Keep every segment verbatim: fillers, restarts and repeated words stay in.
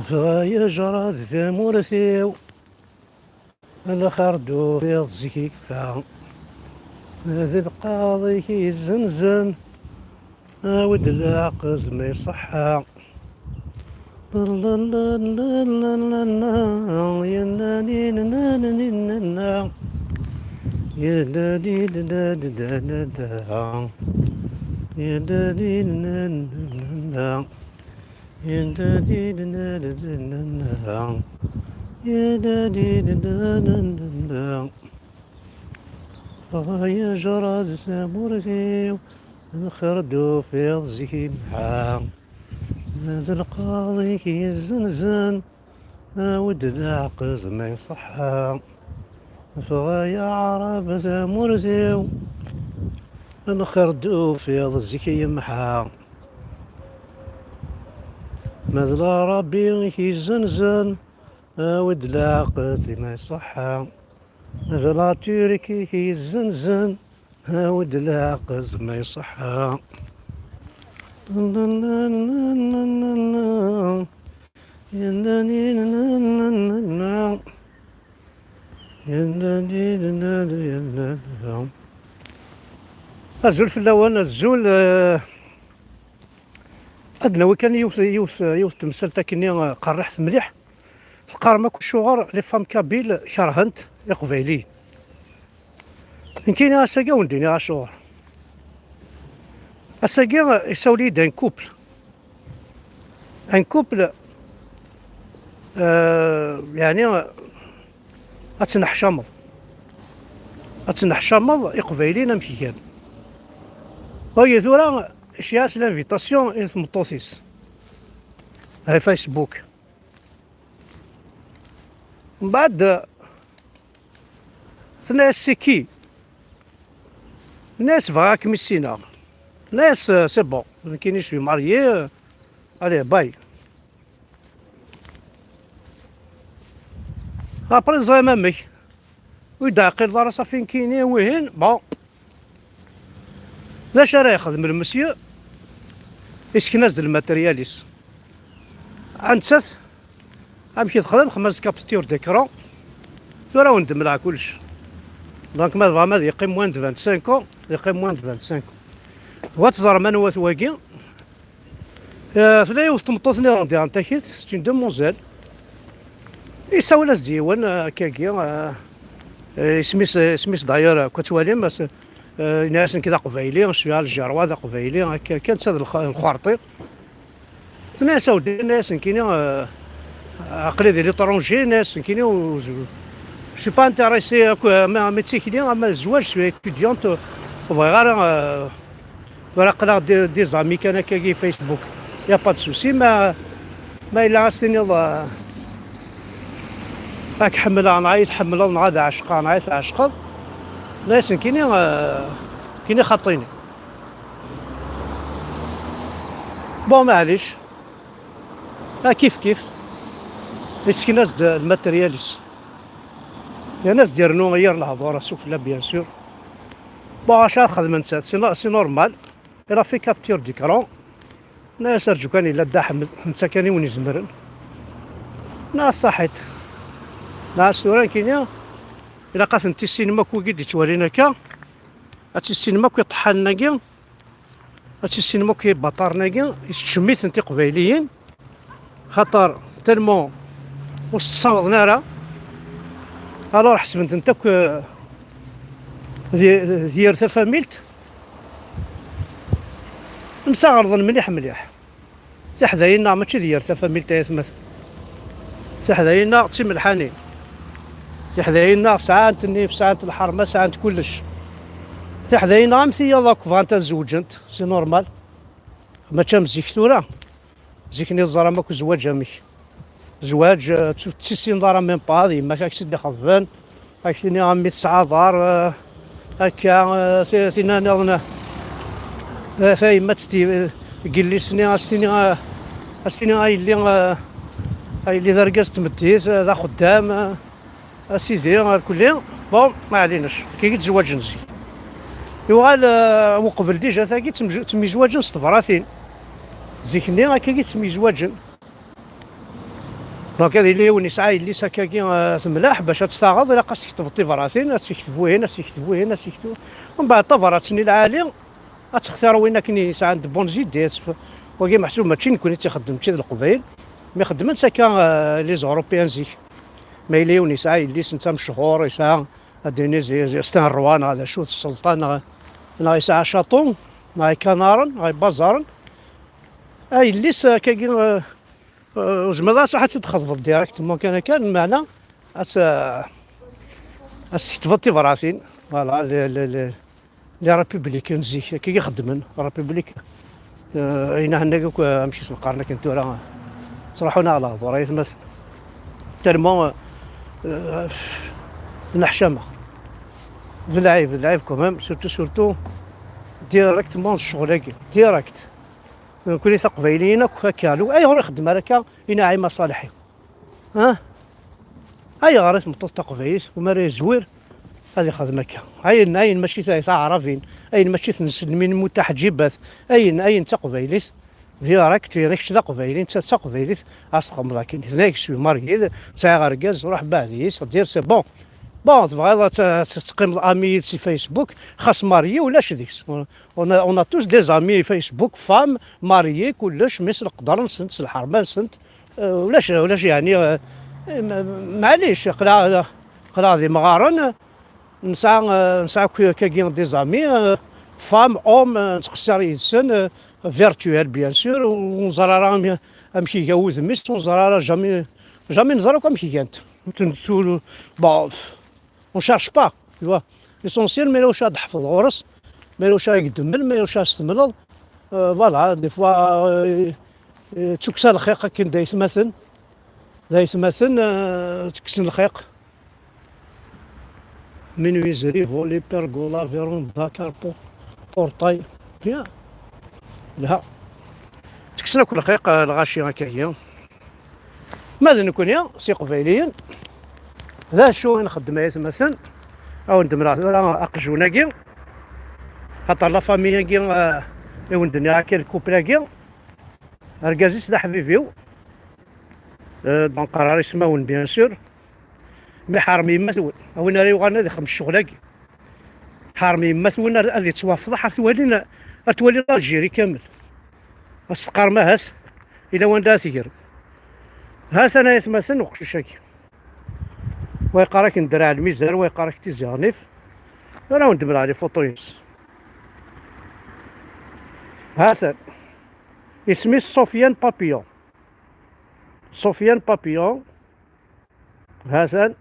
Ffeɣ ay ajrad tamurt-iw, lxir d-tufiḍ zik ikfa. D lqaḍ-ik yezzenzen, awi-d leɛqed ma iṣeḥḥa. Ay ajrad tamurt-iw, lxir d-tufiḍ zik imḥa. D lqaḍ-ik yezzenzen, awi-d leɛqed ma iṣeḥḥa. Ffeɣ ay aɛrab tamurt-iw, lxir d-tufiḍ zik yemḥa. Ma d larabi i k-yezzenzen, awi-d leɛqed ma iṣeḥḥa. D laturki i k-yezzenzen, awi-d leɛqed ma iṣeḥḥa. Azul fell-awen, azul. Eh, ad nawi kan yiwet, yiwet, yiwet temsalt akkenni, eh, qerriḥet mliḥ. Teqqarem akk acuɣer les femmes kabyles kerhent iqbayliyen. Nekkini ass-agi ad wen-d-iniɣ acuɣer. Ass-agi, eh, isawel-iyi-d un couple. Un couple, eh, yeɛni, ad tenneḥcameḍ. Ad tenneḥcameḍ iqbayliyen amek gan. Wagi tura, iceyyeɛ-as l'invitation i tmeṭṭut-is. Ɣer Facebook. Mbeɛd, tenna-yas: "C'est qui?" Tenna-yas: "Bɣiɣ ad kem-issineɣ." Tenna-yas: "C'est bon, nekkini je suis marié, allez, bye." Après, ẓriɣ amek. Ur d-ɛqileḍ ara, ṣafi nekkini, wihin, bon. D acu ara yexdem lmesyu? Isken-as-d lmateryal-is. Nettat, amek i texdem? Xmaz capture d'écran. Tura wen-d-mleɣ kullec. Donc, ma tebɣam ad yeqqim moins de vingt-cinq ans, yeqqim moins de vingt-cinq ans. Wa teẓrem anwa-t wagi? Eh, tella yiwet tmeṭṭut nniḍen diɣen takit, c'est une demoiselle. Isawel-as-d yiwen, eh, akkagi, eh, eh, isem-is, isem-is d'ailleurs, eh, akk ad twalim, as-, eh, yenna-as: "Nekk d aqbayli, je suis algérois, d aqbayli", akka, akka, netta d lx-, lxerṭi. Tenna-yas: "Awdi", tenna-yas: "Nekkini, eh, aql-i di l'étranger", tenna-yas: "Nekkini, ur, je suis pas intéressé akk, eh, ama, ama d tikli, ama d zzwaǧ, je suis étudiante, ur bɣiɣ ara, eh, tura aql-aɣ d, des amis kan akkagi Facebook. Y a pas de souci, ma, ma yella ad s-tiniḍ, eh, ad k-ḥemmleɣ, neɣ ad iyi-tḥemmleḍ, neɣ ad ɛecqeɣ, neɣ ad tɛecqeḍ." Tenna-yas: "Nekkini, eh, nekkini xaṭini." Bon, maɛlic. Ah, kif kif. Yessken-as-d lmateryal-is. Yerna as-d-yernu yir lehdur sufella, bien sûr. Bon, acu ara xedmen, c'est, c'est no-, c'est normal. Il a fait capture d'écran. Nna-as: "Rǧu kan, yella Dda Ḥmed, netta kan i wen-izemren." Nna-as: "Ṣaḥit." Nna-as: "Tura nekkini, ilaq ad ten-tissinem akk wigi d-ittwalin akka. Ad tissinem akk iṭeḥḥanen-agi. Ad tissinem akk ibaṭaren-agi, yettcemmitent iqbayliyen, xaṭer tellement ur s-ssawḍen ara. Alors ḥesben-tent akk, eh, di, di yir tafamilt. Msaɣerḍen mliḥ mliḥ. Tiḥdayin-nneɣ mačči d yir tafamilt, ay atmaten. Tiḥdayin-nneɣ d timelḥanin. Tiḥdayin-nneɣ sɛant nnif, sɛant lḥerma, sɛant kullec. Tiḥdayin-nneɣ am tiyaḍ akk bɣant ad zewǧent, c'est normal. Mačči am zik tura. Zik-nni teẓram akk zzwaǧ amek. Zzwaǧ, eh, ur tt-tissineḍ ara même pas, d yemma-k ad k-tt-id-ixeḍben. Ad k-tini a mmi tesɛa aḍar, eh, akka, eh, ti-, tinna nniḍen, eh, tayemmat ti-, deg yelli-s-nni, a s-tini, eh, a s-tini a yelli, eh, a yelli d argaz n tmeddit, eh, d axeddam, eh, a sidi, ar kulli. Bon, ma ɛlinec, akka i tzewwaǧen zik. Yuɣal, eh, uqbel dija tagi ttemj-, ttemyezwaǧen s tebratin. Zik-nni akka i ttemyezwaǧen. Donc ad yili yiwen yesɛa yelli-s akkagi, eh, temlaḥ, bac ad tt-taɣeḍ, ilaq ad s-tektebeḍ tibratin, ad s-tekteb wihin, ad s-tekteb wihin, ad s-tekteb. Mbeɛd tabrat-nni lɛali, ad textireḍ win akken yesɛan de bonnes idées. Wagi meḥsub mačči nekkni i tt-ixeddmen, mačči d Leqbayel. Mi xeddmen-tt akka, eh, les Européens zik. Ma yella yiwen yesɛa yelli-s netta mechuṛ, yesɛa, ad d-nini, zi-, zi-, c'est un roi, neɣ d acu, d sselṭan, neɣ, neɣ yesɛa château, neɣ ikanaren, neɣ ibaẓaren. A yelli-s, akkagi, eh, eh, ur tezmireḍ ara ad tt-id-txeḍbeḍ directement kan akka, lmeɛna ad tt-, ad s-tektebeḍ tibratin. Voilà, les, les, les, les républicains n zik, akka i xeddmen, république. Eh, ayen ahanag akk, eh, amek i s-neqqaren akken tura, ttruḥun-aɣ lehdur, ay atmaten. Tellement, eh, eh, neḥcama. D lɛib, d lɛib quand même, surtout, surtout, directement d ccɣel-agi, direct. Nekkni taqbayliyin akk akka. Lu-, ayɣer ur ixeddem ara akka i Naɛima Ṣaleḥi? Ha? Ayɣer i tmeṭṭut taqbaylit, u mi ara yezwir, ad ixdem akka? Ayen, ayen mačči ta-, taɛrabin, ayen mačči tnesselmin mutaḥǧibat, ayen, ayen d taqbaylit, direct, tura kečč d aqbayli, netta d taqbaylit, ad s-txedmeḍ akken. Tenna-yak, je suis marié, sɛiɣ argaz, ruḥ beɛd-iyi, c'est-à-dire, c'est bon. Bon, tebɣiḍ ad t-, ad teqqimeḍ ami yid-s si Facebook, xas marié ulac deg-s. On a, on a tous des amis Facebook, femmes, mariées, kullec, mais s leqder-nsent, s lḥerma-nsent, euh, ulac, ulac, yeɛni, euh, ma-, maɛlic, aql-aɣ, aql-aɣ d imɣaren, nesɛa, euh, nesɛa akk akkagi des amis, euh, femmes, hommes, euh, nettqeṣṣir yid-sen, euh, virtuel, bien sûr, ur neẓri ara amek, amek iga wudem-is, ur neẓri ara jamais, jamais neẓra akk amek gant. Bon, on cherche pas, tu vois. L'essentiel, ma yella wacu ad d-tḥefḍeḍ ɣur-s, ma yella wacu ad k-d-temlel, ma yella wacu ad s-temleḍ. Euh, voilà, des fois, euh, euh, d tukksa n lxiq akken d aytmaten. D aytmaten, euh, ttekksen lxiq. Menuiserie, volet, pergola, véranda, carpo-, portail. Bien. Lha. Ttekksen akk lxiq, euh, lɣaci akkagi. Ma d nekkni, s iqbayliyen, d acu i nxeddem ay atmaten? A wen-d-mleɣ tura aqjun-agi, xaṭer la famille-agi, eh, i wen-d-nniɣ akka, lkupl-agi, argaz-is d aḥbib-iw, eh, d anqarar ismawen, bien sûr, mi ḥerm yemma-twen, a win ara yuɣalen ad ixdem ccɣel-agi. Ḥerm yemma-twen ar, ad yettwafḍeḥ, ar twalin, ar twalin Algérie kamel. Ad s-teqqarem ahat, ila wanda ad tegrem. Ha-t-an ay atmaten uqcic-agi. Wa yeqqar-ak n Draɛ Lmizan, wa yeqqar-ak Tizi Ɣnif. Ara wen-d-mleɣ les photos-ines. Ha-t-an. Isem-is Sofiane Papillon. Sofiane Papillon. Ha-t-an.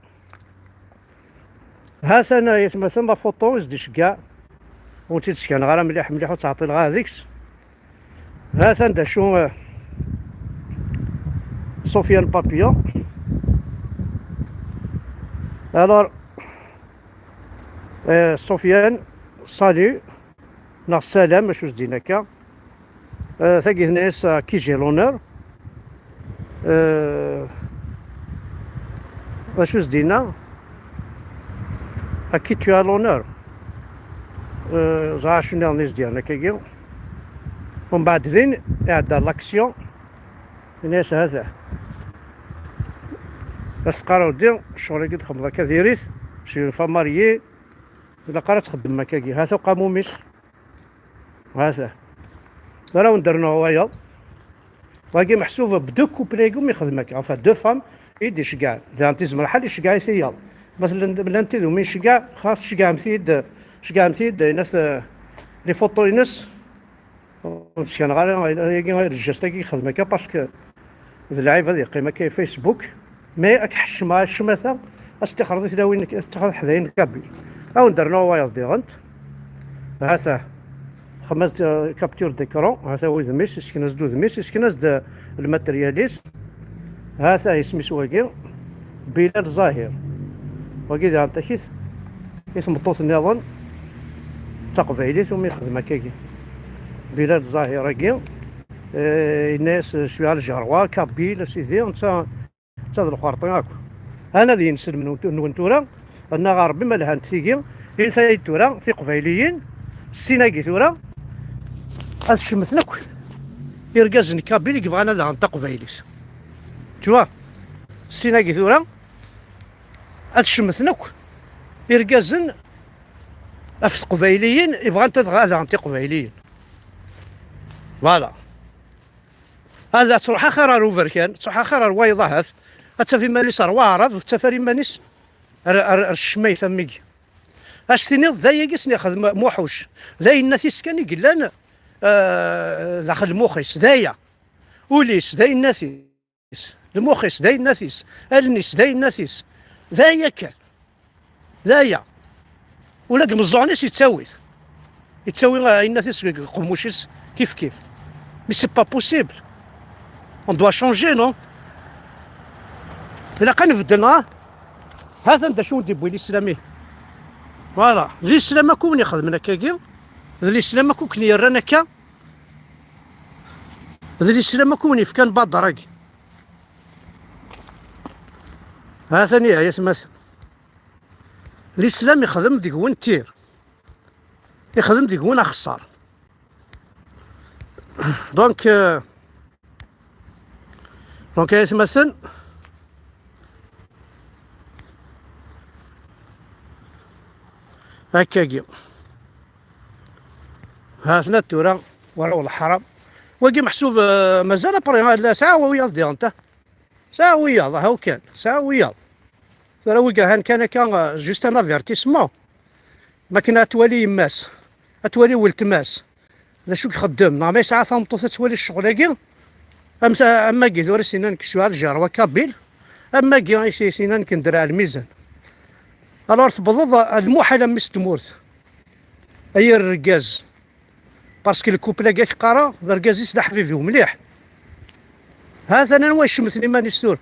Ha-t-an ay atmaten la photo i s-d-iceggeɛ. Ur tt-id-sskaneɣ ara mliḥ mliḥ, ur ttɛeṭṭileɣ ara deg-s. Ha-t-an d acu, eh, Sofiane Papillon. Alors, eh, Sofiane, salut, neɣ salam, acu s-d-in akka. Euh, tagi tenna-yas, euh, qui j'ai l'honneur. Euh, acu s-d-yenna? À qui tu as l'honneur? Euh, ẓer acu nniḍen i s-d-yerna akkagi. Umbeɛd din, iɛedda l'action. Yenna-yas, hata. As-teqqar a weddi, ccɣel-agi txedmeḍ akka diri-t. Je suis une femme mariée. Ilaq ara txeddem akkagi. Hata uqamum-is. Hata. Ara wen-d-rnuɣ wayeḍ. Wagi meḥsub b deux couples-agi umi yexdem akka. Enfin, deux femmes i d-iceggeɛ. Daɣen tizmer lḥal iceggeɛ-it iyaḍ. Ma llant, llant tid umi iceggeɛ, xas ceggɛemt-iyi-d, ceggɛemt-iyi-d, yenna-t, eh, les photos-ines. Ur d-skaneɣ ara, yagi, le geste-agi yexdem akka, parce que d lɛib ad yeqqim akka i Facebook. Mais ad k-ḥeccmeɣ ccmata, ad s-tixreḍ i tlawin, ad s-tixreḍ ḥdayen kabyle. A wen-d-rnuɣ wayeḍ diɣent. Hata, xdem-as-d, euh, capture d'écran, hata wudem-is, isken-as-d udem-is, isken-as-d, euh, lmateryal-is. Hata isem-is wagi, Bilal Zahir. Wagi daɣen takit i tmeṭṭut nniḍen, d taqbaylit umi yexdem akkagi. Bilal Zahir-agi, eh, yenna-yas, je suis algérois, kabyle, a sidi, netta, netta d lxerṭi akk. Ana d yinselmen nwen tura, annaɣ a Rebbi ma lhant tigi, inta-yi-d tura, tiqbayliyin, ssin-agi tura, ad cemten akk irgazen kabyle i yebɣan ad aɣen taqbaylit. Tu vois? sin-agi tura ad cemten akk irgazen ɣef teqbayliyin i bɣant ad ɣadɣent iqbayliyen. Voilà. Ad truḥ axir ar uberkan, truḥ axir ar wayeḍ ahat, ad taf iman-is ar waɛrab, ur tettaf ara iman-is ar, ar, ar ccmayt am wigi. Ad s-tiniḍ d ayagi i sen-ixdem Muḥuc, d ayennat-is kan i yellan, eh, daxel lmux-is, d aya. Ul-is d ayennat-is, lmux-is d ayennat-is, allen-is d ayennat-is, d aya kan. D aya. Ula deg imeẓẓuɣen-is yettawi-t. Yettawi, ah, ayennat-is deg uqemmuc-is kif kif. Mais c'est pas possible. On doit changer, non? Ilaq ad nbeddel, neɣ? Ha-t-an d acu i d-yewwi lislam-ihi. Voilà. Lislam akk i wen-ixedmen akkagi. D lislam akk i ken-yerran akka. D lislam akk i wen-yefkan bader-agi. Ha-t-an ihi, ay atmaten. Lislam ixdem deg-wen tir, ixdem deg-wen axeṣṣar. Donc, euh, donc, ay atmaten, akkagi. Ha-ten-a tura, waraw leḥram. Wagi meḥsub, euh, mazal après, ha, la, sɛa wiyaḍ diɣen, ta. Sɛa wiyaḍ, aha kan, sɛa wiyaḍ. Tura wigi han kan akka, euh, juste un avertissement. Ma akken ad twali yemma-s, ad twali weltma-s, d acu i ixeddem, neɣ ma yesɛa tameṭṭut ad twali ccɣel-agi, am ta-, am wagi tura i s-yenna nekk suɛal jerwa kabil, am wagi i s-, i s-yenna nekk ndreɛ lmizan. Alors tewwḍeḍ a lmuḥal a mmi-s n tmurt, ay argaz. Parce que le couple-agi i k-qqareɣ, d argaz-is d aḥbib-iw mliḥ. Ha-t-an anwa icemten iman-is tura?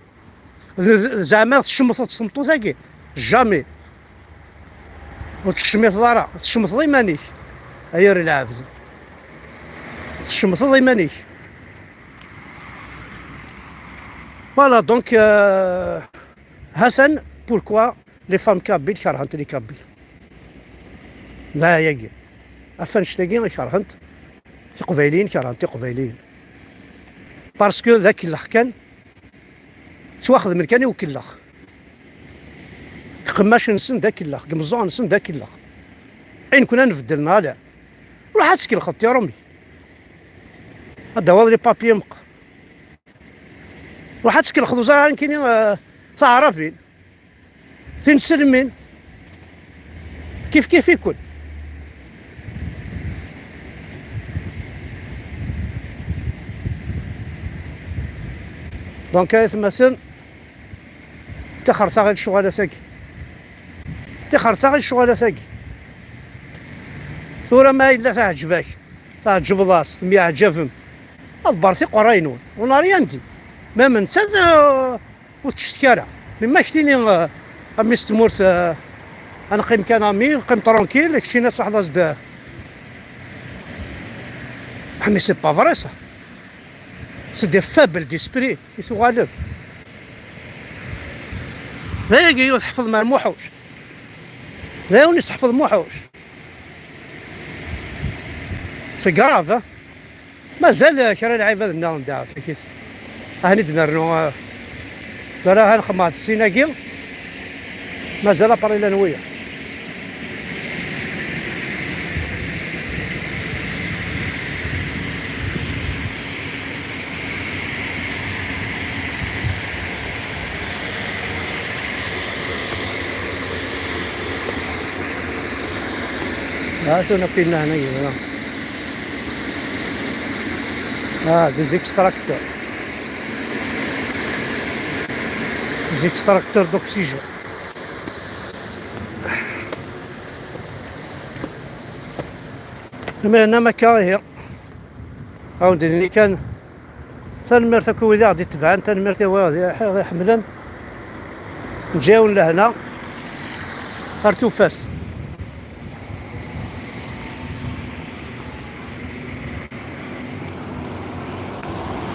D, d, zeɛma tcemteḍ s tmeṭṭut-agi? Jamais. Ur tecmiteḍ ara, tcemteḍ iman-ik. Ay ar lɛebd. Tcemteḍ iman-ik. Voilà, donc, euh, ha-t-an pourquoi les femmes kabyles kerhent les kabyles. D ayagi. Ɣef annect-agi i kerhent tiqbayliyin, kerhent tiqbayliyin. Parce que d akellex kan, ttwaxedmen kan i ukellex. Deg iqemmacen-nsen d akellex, deg imeẓẓuɣen-nsen d akellex. Ayen kunna nbeddel neɣ ala. Ruḥ ad tkellxeḍ tiṛumi. Ad d-tawiḍ les papiers meqqar. Ruḥ ad tkellxeḍ uẓar ara nekkini, eh, taɛrabin, tinselmin, kif kif ikun. Donc, ay atmaten, tixer taɣ i lecɣalat-agi. Tixer taɣ i lecɣalat-agi. Tura ma yella teɛǧeb-ak, tɛeǧbeḍ-as, temyeɛǧabem, ḍebber tiqerray-nwen. On a rien dit. Même netta d, ur tettcetki ara. Mais ma k-tini, euh, a mmi-s n tmurt, euh, ad neqqim kan amis, neqqim tranquille, keččini ad truḥeḍ-as-d. Ah, mais c'est pas vrai ça. C'est des faibles d'esprit i tuɣalem. D ayagi i tḥefḍem ar Muḥuc. D ayen i s-tḥefḍem Muḥuc. C'est grave, hein? Mazal, eh, kra n lɛibad nniḍen daɣen, takit. Ahni d-nernu, eh, tura ha nxemmeɣ-d ssin-agi. Mazal après llan wiyaḍ. Ah, c'est une pile là, là, là. Ah, des extracteurs. Des extracteurs d'oxygène. Imir-nni am akka ihi. Awen-d-nini kan, tanemmirt akk i wid i aɣ-d-itebɛen, tanemmirt i wid i aɣ-iḥemmlen. Neǧǧa-yawen lehna ar tufat.